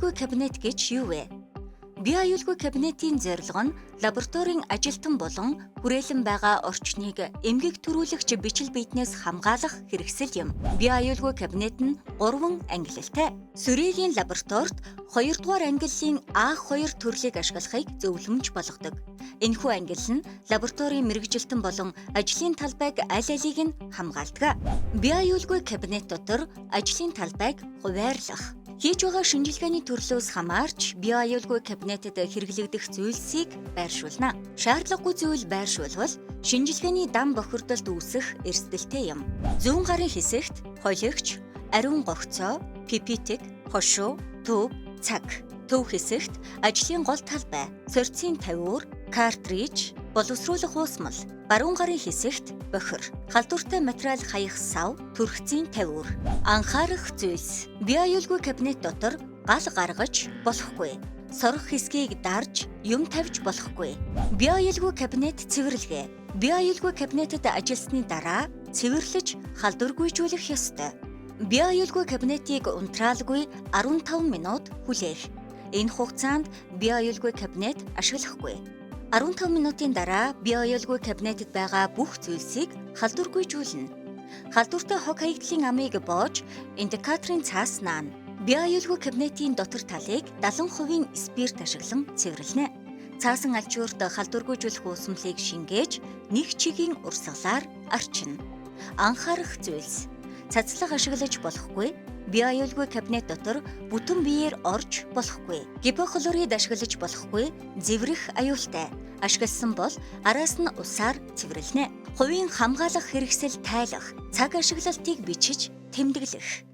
Био аюулгүй кабинет гэж юу вэ? Био аюулгүй кабинетийн зорилго нь лабораторийн ажилтан болон хүрээлэн байгаа орчныг эмгэг төрүүлэгч бичил биетнээс хамгаалах хэрэгсэл юм. Био аюулгүй кабинет нь 3 ангилалтай. Сүрээгийн лабораторид 2 дугаар ангиллын А2 төрлийг ашиглахыг зөвлөмж болгодог. Энэхүү ангилал нь лабораторийн мэргэжилтэн болон ажлын талбайг аль алийг нь хамгаалдаг. Био аюулгүй кабинет дотор ажлын талбайг хуваарлах. Хийж байгаа шинжилгээний төрлөөс хамаарч био аюулгүй кабинетэд хэрэглэгдэх зүйлсийг байршуулна. Шаардлагагүй зүйл байршуулвал шинжилгээний дам бохирдолд үүсэх эрсдэлтэй юм. Зүүн гарын хэсэгт холигч, ариун гогцоо, пипетик, хошуу, төв, цаг. Төв хэсэгт ажлын гол талбай, сорьцын тавиур, картриж, боловсруулах уусмал, баруун гарын хэсэгт бохир, халдвартай материал хаях сав, төрхцийн тавиур. Анхаарах зүйлс. Био аюулгүй кабинет дотор гал гаргаж болохгүй. Сорох хэсгийг дарж юм тавьж болохгүй. Био аюулгүй кабинет цэвэрлэгээ. Био аюулгүй кабинетэд ажилласны дараа цэвэрлэж халдваргүйжүүлэх ёстой. Био аюулгүй кабинетыг унтраалгүй 15 минут хүлээх. Энэ хугацаанд био аюулгүй кабинет ашиглахгүй. 15 минутын дараа био аюулгүй кабинетэд байгаа бүх зүйлсийг халдваргүйжүүлнэ. Халдвартай хог хаягдлын амыг боож индикаторын цаас наана. Био аюулгүй кабинетийн дотор талыг 70% спирт ашиглан цэвэрлэнэ. Цаасан алчуурт халдваргүйжүүлэх уусмалыг шингээж нэг чигийн урсгалаар арчина. Анхаарах зүйлс. Цацлага ашиглаж болохгүй. Био аюулгүй кабинет дотор бүтэн биеэр орж болохгүй. Гипохлорид ашиглаж болохгүй. Зэврэх аюултай. Ашигласан бол араас нь усаар цэвэрлэнэ. Хувийн хамгаалах хэрэгсэл тайлах, цаг ашиглалтыг бичиж тэмдэглэх.